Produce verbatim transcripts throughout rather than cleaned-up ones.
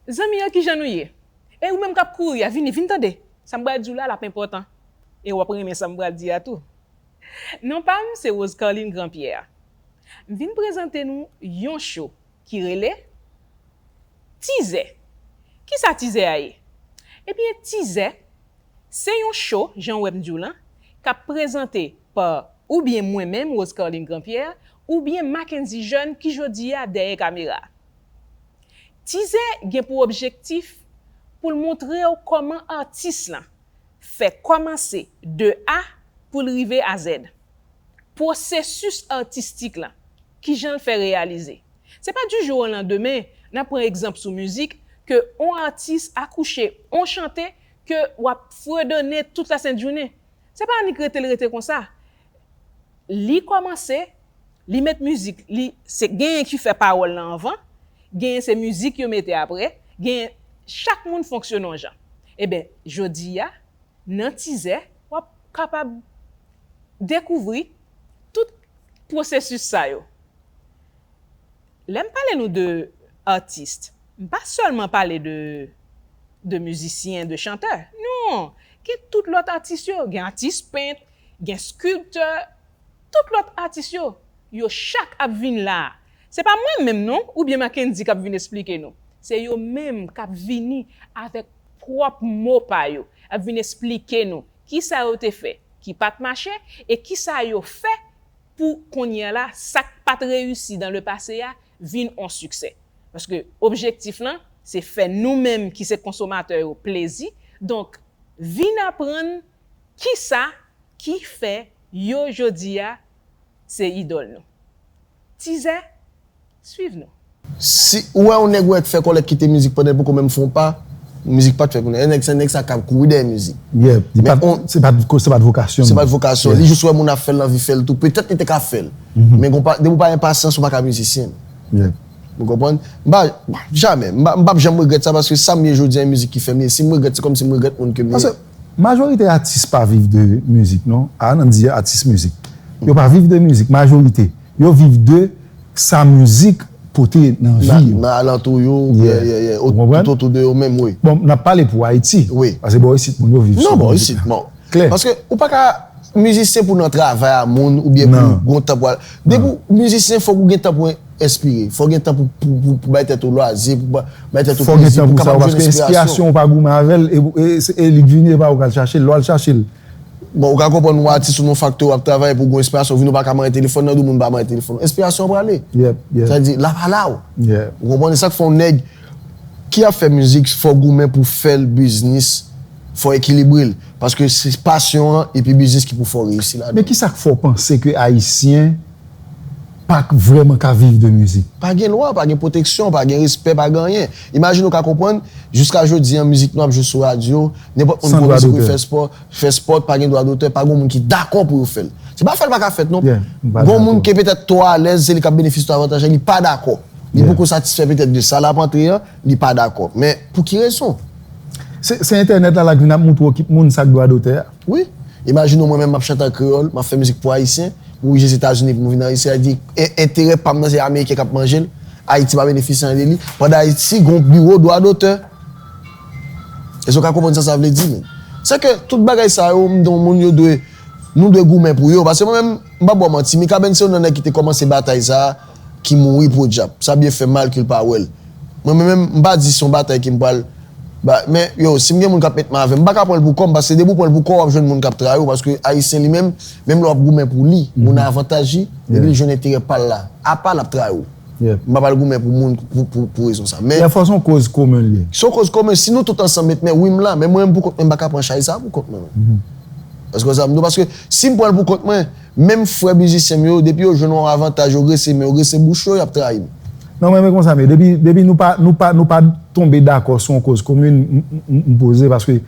Zanmi yo, kijan nou ye? E ou menm k ap kouri a, vini, vin tande. Sa m pral di w la, l ap enpòtan. E w ap renmen sa m pral di a tou. Non pa m, se Rose Carline Grandpierre. M vin prezante nou yon cho ki rele Tizè. Kisa Tizè a ye? Ebyen, Tizè, se yon cho, jan w wè m di w lan, k ap prezante pa oubyen mwen menm, Rose Carline Grandpierre, oubyen Mackenzie Jeune ki jodi a dèyè kamera. Tizè gen pou objektif pou l montre w kòman atis lan fè kòmanse de A pou l rive a Z. Pwosesis atistik lan, kijan l fè reyalize. Se pa du jour au lendemain, n ap pran egzanp sou mizik, ke on atis akouche on chante ke w ap fredone tout la sent jounen. Se pa annik rete l rete konsa. Li kòmanse, li met mizik, li se genyen ki fè pawòl lan anvan, genyen se mizik yo mete apre, genyen chak moun fonksyone yon jan. Eben, jodi a, nan Tizè, w ap kapab dekouvri tout pwosesis sa yo. Lè m pale nou de atis, m pa sèlman pale de, de mizisyen, de chantè. Non! Gen tout lòt atis yo. Gen atis pent, gen skilptè, tout lòt atis yo. Yo chak ap vin la a. Se pa mwen menm non, oubyen Mackendy k ap vin esplike nou. Se yo menm k ap vini avèk pwòp mo pa yo, ap vin esplike nou kisa yo te fè ki pa t mache e kisa yo fè pou kounye a la, sa k pa t reyisi dans le passé a vin on siksè. Paske objektif lan, se fè nou menm ki se konsomatè yo plezi. Donk, vin aprann kisa ki fè yo jodi a se idòl nou. Tizè, swiv nou. Si ou wè yon nèg wè k fè kòlèt kite mizik pandan l poko menm fè yon pa, mizik pa t fèt pou nèg. Nèg, se nèg sa k ap kouri dèyè mizik. Yeah, li Men pa t, on- se pa t, se pa t vokasyon se pa l. t vokasyon. Yeah. Li jis wè moun ap fè l, l anvi fè l tou. Petèt li te ka fè l. Mhm. Men gon pa, depi w pa enpasyans, ou pa ka mizisyen. Yeah. Ou konprann? M pa, jamè. M pa, m p ap janm regrèt sa paske sa m ye jodi a, e mizik ki fè m ye. Si m regrèt, se kòmsi m regrèt moun ke m ye. Paske majorite atis pa viv de mizik, non? A, n ap di atis mizik. Yo pa viv de mizik, majorite. Yo viv de sa mizik pote nan vi yo. Nan alantou yo, yeah, yeah, yeah, tout otou de yo menm, wi. Bon, n ap pale pou Ayiti. Wi. Paske bò isit, moun yo viv sou mizik. Non, bò isit, bon. Klè. Paske ou pa ka mizisyen pou nan travay a moun oubyen pou gon tan pou al. Depi w mizisyen, fòk ou gen tan pou enspire. Fòk gen tan pou, pou, pou, pou bay tèt ou lwazi, pou ba- bay tèt ou plezi, pou kapab jwenn enspirasyon. Fòk gen tan pou sa, paske enspirasyon ou pa goumen avè l, e, e, e li k vini, e pa ou k al chache l, lè w al chache l. Bon, ou ka konprann ou atis ou nan faktè w ap travay pou gon enspirasyon, vin ou pa ka manyen telefòn nan, di moun pa manyen telefòn. Enspirasyon an prale. Yep, yep. Sa di, la pa la w. Yep. Ou konprann? E sa k fè yon nèg ki ap fè mizik, fò goumen pou fè l biznis, fò ekilibre l. Paske se pasyon an epi biznis ki pou fè w reyisi ladan. Men kisa k fè w panse ke Ayisyen pa k vrèman ka viv de mizik? Pa gen lwa, pa gen pwoteksyon, pa gen respè, pa gen anyen. Imajine w ka konprann, jiska jodi an, mizik nou ap jwe sou radyo, nenpòt moun pran risk pou fè spò, fè spòt, pa gen dwa dotè, pa gen moun ki dakò pou yo fè l. Se pa fè l pa ka fèt non. Yeah, m pa dakò. Gon moun ke petèt twò alèz, se li k ap benefisye twò avantaj, li pa dakò. Li poko satisfè petèt de sa l ap antre an, li pa dakò. Men pou ki rezon? Se, se entènèt la la k vin ap moutre w ki moun sa k dwa dotè a. Wi. Imajine w mwen menm m ap chante an kreyòl, m ap fè mizik pou Ayisyen, m oblije Etazini pou m vin an Ayiti. Sa vle di, en- enterè pa m nan se Ameriken k ap manje l, Ayiti pa benefisye anyen de li. Pandan Ayiti gon biwo dwa dotè. Èske w ka konprann sa sa vle di menm? Se ke tout bagay sa yo, m di yon moun yo dwe, nou dwe goumen pou yo. Paske mwen menm, m p ap ba w manti, Mikaben se youn nan nèg ki te kòmanse batay sa a, ki mouri podyab. Sa byen fè mal ke l pa wè l. Mwen menm, m pa di se yon batay ke m pral ba, men yo, si m gen moun k ap met men avè m, m pa ka pran l pou kò m, paske depi w pran l pou kò w, w ap jwenn moun k ap trayi w, paske Ayisyen li menm, menm lè w ap goumen pou li, moun nan avantaj li, depi li jwenn enterè pa l la, apa l ap trayi w. M pa pral goumen pou moun pou, pou, pou rezon sa. Men fò se yon koz komen l ye. Se yon koz komen, si nou tout ansanm met men, wi m la, men mwen menm pou kont mwen, m pa ka pran chay sa pou kont mwen. Èske w sa m di w? Paske si m pran l pou kont mwen, menm frè mizisyen m yo, depi yo jwenn yon avantaj, yo rese men yo, rese bouch yo, y ap trayi m. Non, men, men konsa, men depi, depi nou pa, nou pa, nou pa tonbe dakò sou yon koz komin, m, m, m, m poze, paske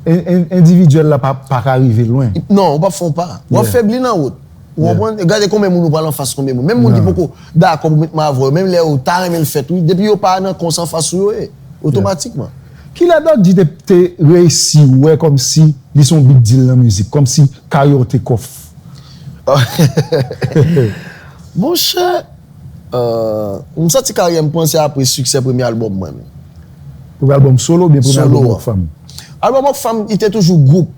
en- en- endividyèl la pa, pa ka rive lwen. Non, ou p ap fè yon pa. W ap febli nan wout. Ou konprann? E gade konbyen moun ou pral anfas, konbyen moun. Menm moun ki poko dakò pou met men avè w, menm lè yo ta renmen l fèt, wi, depi yo pa nan kons anfas ou yo ye, otomatikman. Kilè Dòk G te, te reyisi wè kòmsi li se yon big deal nan mizik, kòmsi karyè w te kòf? Monchè, euh, m santi karyè m pran se apre siksè premye albòm mwen. Premye albòm solo oubyen premye albòm Solo. Rockfam? Albòm Rockfam, li te toujou gwoup.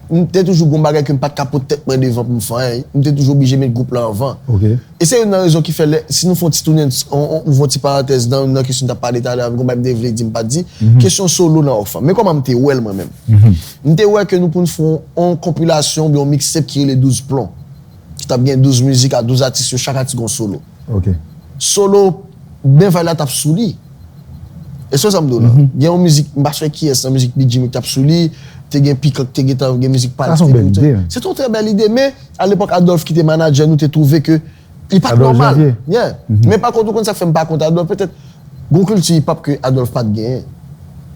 M te toujou gon bagay ke m pa t ka pot tèt mwen devan pou m fè anyen. M te toujou oblije met gwoup la anvan. Ok. E se youn nan rezon ki fè lè, si nou fè yon ti tounen, on, on, nou fè yon ti parantèz nan, nan kesyon n t ap pale talè, gon bagay m te vle di, m pa t di, kesyon solo nan Rockfam. Men kòman m te wè l mwen menm? M te wè ke nou pou n fè yon, yon konpilasyon oubyen yon mixtape ki rele Douz Plon. Ki t ap gen douz mizik a douz atis yo, chak atis gon solo. Ok. Solo, men vay la t ap sou li. E se sa m di w la. Gen yon mizik, m pa sonje kiyès nan mizik Big Jimmy ki t ap sou li, te gen Pikan ki te gentan gen mizik pa l. Sa se yon bèl ide, hein. Se te yon trè bèl ide, men alepòk Adolphe ki te manadjè nou te twouve ke li pa t Adolphe nòmal. Janvier. Yeah. Men pa kont ou konn sa k fè m pa kont Adolphe, petèt gon kilti hip hop ke Adolphe pa t genyen.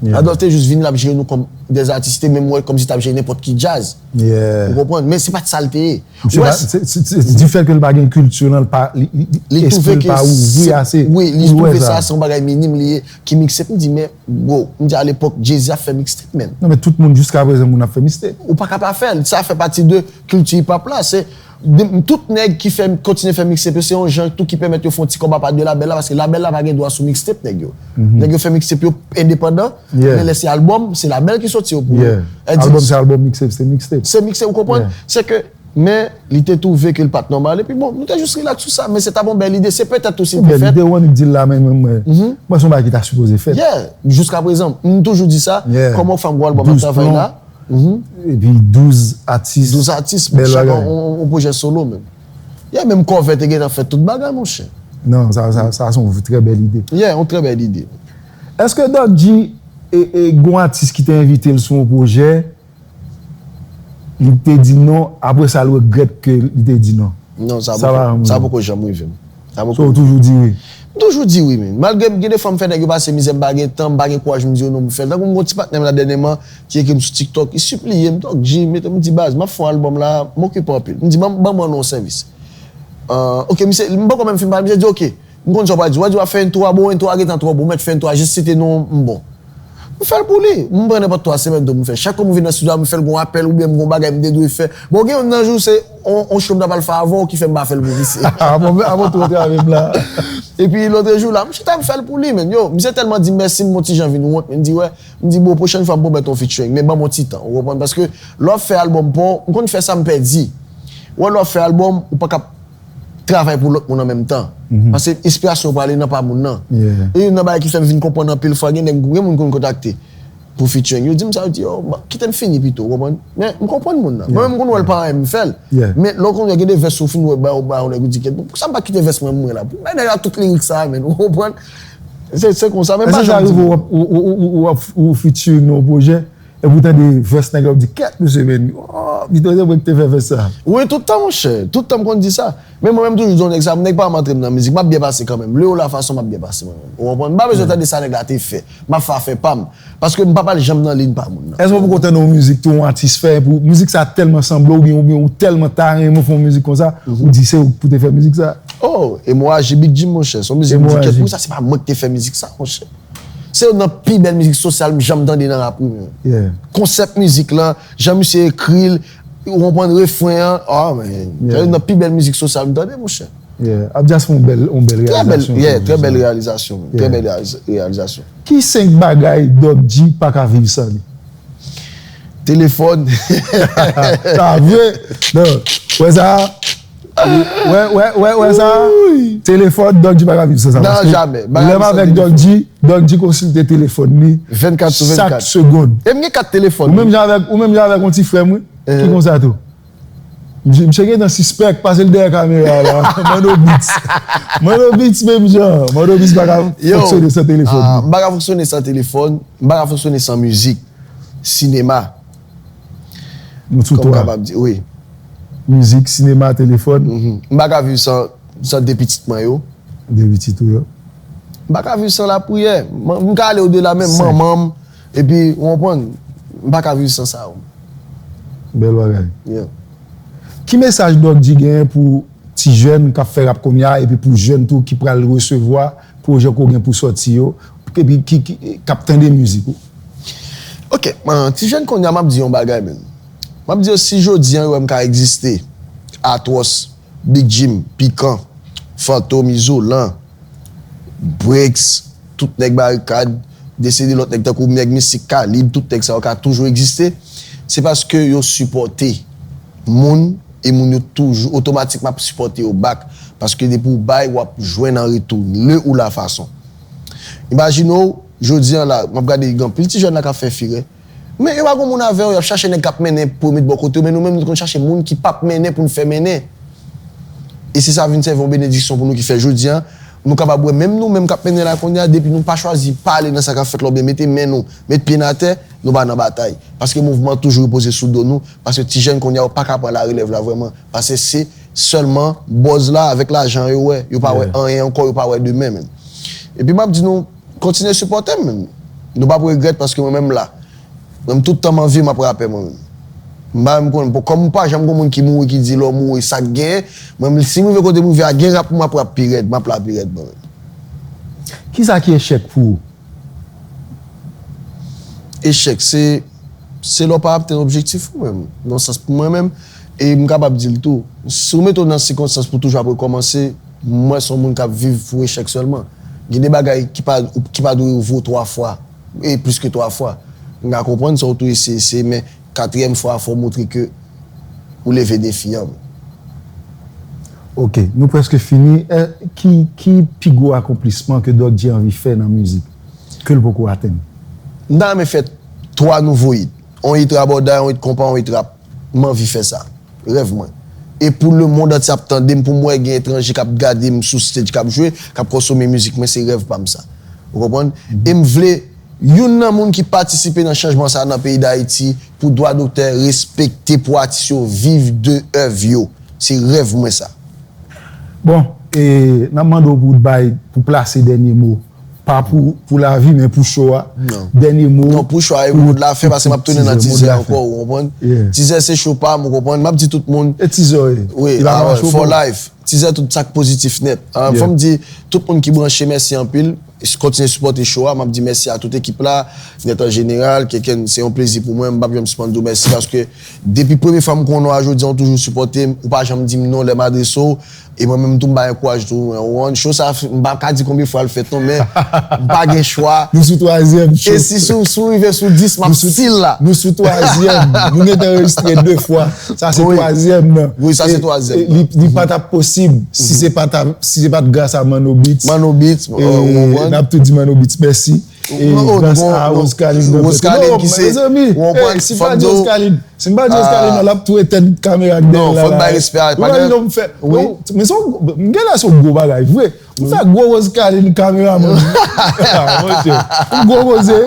Yeah. Adolphe te jis vin la ap jere nou kòm dè atis, te menm wè kòmsi t ap jere nenpòt ki djaz. Yeah. Ou konprann? Men se pa t sa l te ye. Misye Wè, pa, se, se, se, di fèt ke l pa gen kilti nan, l pa, li, li, li espri twouve l ke pa se- ouvri ase wi, li pou l wè twouve sa. Sa se yon bagay minim li ye ki mixtape. M di, men bro, m di alepòk Jay-Z ap fè mixtape, men Non, men tout moun jiska prezan moun ap fè mixtape. Ou pa ka pa fè l. Sa fè pati de kilti hip hop la. Se de- tout nèg ki fè kontinye fè mixtape yo, se yon jan tou ki pèmèt yo fè yon ti kòb apa de labèl la, paske labèl la pa gen dwa sou mixtape nèg yo. Nèg yo fè mixtape yo endepandan, Yeah. men lè se albòm, se labèl ki soti yo pou yo. Yeah. Èdi, Albòm se albòm, mixtape se mixtape. Se mixtape, ou konprann? Yeah. Se ke, men li te twouve ke l pa t nòmal, epi bon, nou te jis rilaks sou sa, men se ta bon bèl ide, se petèt tou si Yon l te bèl fèt. Ide, ou annik di l la, men mwen, mwen, mwen se yon bagay ki ta sipoze fèt. Yeah, jiska prezan, m toujou di sa, Yeah. kòman fè m gwo albòm ap Douz travay plon. La, Epi douz atis, douz atis, bèl chak bagay. On, on, on pwojè solo menm. Yeah, menm Kòvè te gentan fè tout bagay, monchè. Non, sa, sa, sa se yon trè bèl ide. Yeah, yon trè bèl ide. Èske Doc G, e, e, gon atis ki te envite l sou yon pwojè, li te di non, apre sa l regrèt ke li te di non? Non, sa Sa pa poko, janm sa rive. Poko janm rive m. Sa So, poko. ou toujou di wi? M toujou di wi, men. Malgre m gen de fwa m fè nèg yo pase mizè, m pa gen tan, m pa gen kouraj, m di yo non, m fè l. Tankou m gon ti patnè m la dènyèman ki ekri m sou TikTok, li sipliye m, Doc G, mete m, m di baz, m ap fè yon albòm la, m okipe anpil. M di, ban, ban mwen yon sèvis. Ah, ok, misye, m poko menm fin pale, misye di, ok, m konn sa w pral di. W a di w ap fè intro a, bon, intro a gentan twò bon, ou mèt fè intro a, jis site non, m bon. M fè l pou li. M pran nenpòt twa semèn tou m fè. Chak kou m vin nan estidyo a, m fè l gon apèl oubyen m gon bagay m te dwe fè. Bon, gen youn nan jou se on, on show m ta pral fè avan w ki fè m pa fè l pou misye. Avan, avan tou antre avè m la. Epi lòt jou la, m chita m fè l pou li, men. Yo, misye tèlman di m mèsi, m on ti jan vin wont, men m di, wè, m di, bon, pwochèn fwa m pwomèt on featuring, men ban m on ti tan, ou konprann? Paske lè w ap fè albòm pa w, m konn fè sa m pèdi. Wè, lè w ap fè albòm, ou pa ka travay pou lòt moun an menm tan. Paske enspirasyon w prale nan pa moun nan. Yeah. E youn nan bagay ki fè m vin konprann anpil fwa, gen nèg, gen moun konn kontakte pou featuring. Yo di m sa, yo di, yo, kite m fini pito, ou konprann? Men m konprann moun nan. Mwen menm m konn wè l pa renmen m fè l. Yeah. Men lè w konn wè gen de vès ou fin wè ba, ba yon nèg ou di, kèt, poukisa m pa kite vès mwen mwen la? Pou bay nèg la tout lirik sa, men, ou konprann? Se, se konsa, men m pa Èske sa janm di rive moun. w ap, ou, ou, ou, ou, ou ap, ou featuring nan yon pwojè, epi w tande vès nèg la, w di, kèt, mesye, men, oh, li te vre k te fè vès sa. Wi, tout tan, monchè. Tout tan m konn di sa. Men mwen menm toujou di yon nèg sa, nèg pa antre m nan mizik, m ap byen pase kanmenm. Lè w la fason m ap byen pase mwen menm. Ou konprann? M pa bezwen tande sa nèg la te fè. M ap fè afè pa m. Paske m pa pral janm nan liy pa moun nan. Èske w poko tande yon mizik tou, yon atis fè, pou mizik sa tèlman sanble w, oubyen, oubyen ou tèlman ta renmen fè yon mizik konsa, ou di se ou k pou te fè mizik sa? Oh, Emoraji Big Jim, monchè. Se yon mizik m di, Emoraji. Kèt, pou sa, se pa mwen ki te fè mizik sa, monchè. Se youn nan pi bèl mizik sosyal m janm tande nan rap, wi, men. Yeah. Konsèp mizik lan, jan misye ekri l, ou konprann refren an, ah, men, se youn nan pi bèl mizik sosyal m tande, monchè. Yeah. Abdias fè yon bèl, yon bèl Trè bèl, reyalizasyon. yeah, Tou, trè bèl sa. Reyalizasyon, trè Yeah. bèl realiz- reyalizasyon. Ki senk bagay Doc G pa ka viv san li? Telefòn. Sa vre? Non. Wè sa? Wè, wè, wè, wè sa? Telefòn, Doc G pa ka viv san sa. Non, Paske jamè. Bagay lè m san avèk Doc G, Doc G konsilte telefòn li Vennkat sou vennkat. Chak segonn. E m gen kat telefòn. Ou menm jan avèk, ou menm jan avèk yon ti frè m, wi. Ki konsa tou? Misye, misye gentan sispèk, pase l dèyè kamera la. Mando Beats. Mando Beats menm jan. Mando Beats pa ka Yo, fonksyone san telefòn. Ah, m pa ka fonksyone san telefòn, m pa ka fonksyone san mizik, sinema. Nou sou Kòm twa. Kapab di, wi. Mizik, sinema, telefòn. M pa ka viv san, san de pitit mwen yo. De pitit ou yo. M pa ka viv san lapriyè. M, m ka ale odela menm, Senk. Manman m. Epi, ou konprann, m pa ka viv san sa yo. Bèl bagay. Yeah. Ki mesaj Doc G genyen pou ti jèn k ap fè rap kounye a, epi pou jèn tou ki pral resevwa pwojè ke w gen pou sòti yo, epi ki, ki, k ap tande mizik ou? Ok, man, ti jèn kounye a, m ap di yon bagay, men. M ap di yo, si jodi a yo wè m ka egziste, Atwòs, Big Jim, Pikan, Fantom, Izolan, Breaks, tout nèg Barikad, desede lòt nèg tankou Nèg Mistik, Kalib, tout nèg sa yo ka toujou egziste, se paske yo sipòte moun, e moun yo toujou otomatikman ap sipòte yo back, paske depi w bay, w ap jwenn an retou, le ou la fason. Imajine w, jodi a la, m ap gade gen anpil ti jèn la k ap fè firè, men yo pa gen moun avè yo, y ap chache nèg k ap mennen pou yo met bò kote yo, men nou menm nou t konn chache moun ki p ap mennen pou n fè mennen. E se sa vin sèvi yon benediksyon pou nou ki fè jodi a, nou kapab wè menm nou menm k ap mennen la kounye a, depi nou pa chwazi pale nan sa k ap fèt la oubyen mete men nou, met pye n atè, nou pa nan batay. Paske mouvman an toujou repoze sou do nou, paske ti jèn kounye a yo pa ka pran larelèv la vrèman, paske se sèlman buzz la avèk lajan yo wè, yo pa wè anyen ankò, yo pa wè demen menm. Epi m ap di nou, kontinye sipòte m menm. Nou p ap regrèt paske mwen menm m la. Mwen menm tout tan m an vi m ap rapè mwen menm. M pa menm konnen, bon, kòm m pa janm gon moun ki mouri ki di lè w mouri sa k genyen, mwen menm si m rive kote m rive a gen rap m ap rap pi rèd, m ap la pi rèd mwen menm. Kisa ki echèk pou ou? Echèk se se lè w pa atenn objektif ou menm. Nan sans pou mwen menm, e m kapab di l tou, si w mete w nan sikonstans pou toujou ap rekòmanse, mwen se yon moun k ap viv pou echèk sèlman. Gen de bagay ki pa, ki pa dwe rive w twa fwa, e plis ke twa fwa. M ka konprann sa w tou eseye, eseye, men katriyèm fwa a fò w montre ke ou leve defi an. Ok, nou prèske fini. Ki, ki pi gwo akonplisman ke Doc G anvi fè nan mizik, ke l poko atenn? M ta renmen fè twa nouvo hit. On hit rabòday, on hit konpa, on hit rap. M anvi fè sa. Rèv mwen. E pou lemonn antye ap tande m, pou m wè gen etranje k ap gade m sou stage, k ap jwe, k ap konsome mizik mwen, se rèv pa m sa. Ou konprann? E m vle youn nan moun ki patisipe nan chanjman sa a nan peyi Dayiti, pou dwa doktè respekte, pou atis yo viv de èv yo. Se rèv mwen sa. Bon, e n ap mande w pou w bay, pou plase dènye mo. Pa pou, pou lavi, men pou cho a. Dènye mo. Non, pou cho a, e mo de la fen, paske m ap tounen nan tizè ankò, ou konprann? Tizè se cho pa m, ou konprann? M ap di tout moun. E tizè w ye? Wi, for life. Tizè tout sa k pozitif nèt. Fò m di, tout moun ki branche, mèsi anpil. Kontinye sipòte cho a. M ap di mèsi a tout ekip la, nèt an jeneral. Kèkèn, se yon plezi pou mwen. M p ap janm sispann di w mèsi paske depi premye fwa m konnen w a jodi a, w toujou sipòte m. Ou pa janm di m non lè m adrese w. E mwen menm tou, m bay ankouraje tou. Ou konprann? Cho sa, m pa ka di konbyen fwa l fèt non, men m pa gen chwa. Nou sou twazyèm cho. E si, si w rive sou dis, m ap still la. Nou sou twazyèm. Nou gentan anrejistre de fwa. Sa se twazyèm nan. Wi, sa se twazyèm nan. Li pa t ap posib si se pa t ap si se pa t gras a Manno Beats. Manno Beats, ou konprann? N ap tou di Manno Beats mèsi. E gras a Rose Carline. Rose Carline ki se, ou konprann, si m pa di Rose Carline, si m pa di Rose Carline, l ap tou etenn kamera k dèyè l la. Non, fò n bay respè a. Ou konprann, non, m fè, men se yon, m genlè se yon gwo bagay vre. M fè gwo Rose Carline kameramann. Monchè, m gwo koze,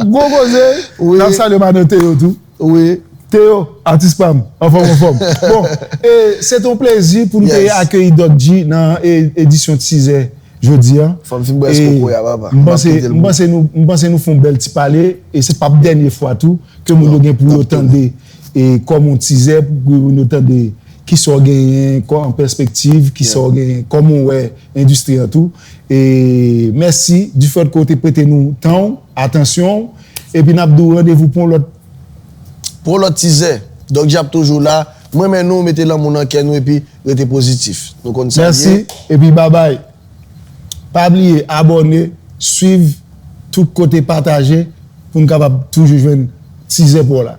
m gwo koze. N ap salye madan Théo tou. Wi. Théo, atis pa m, anfòm, anfòm. Bon, e, se t on plezi pou n te akeyi Doc G nan e, edisyon Tizè jodi a. Fò m fin bwè skopo a, papa. M panse, m panse nou, m panse nou fè on bèl ti pale, e se p ap dènye fwa tou ke moun yo gen pou yo tande, e kòm on tizè, pou moun yo tande kisa w genyen kò an pèspektiv, kisa w genyen, kòman w wè endistri an tou. E mèsi difèt ke w te prete nou tan w, atansyon w, epi n ap di w randevou pou yon lòt. Pou yon lòt tizè. Doc G ap toujou la. M renmen nou, mete lanmou nan kè nou epi rete pozitif. Nou konn sa l ye. Mèsi, epi babay. Pa bliye abòne, swiv, tout kote pataje pou n kapab toujou jwenn tizè pa w la.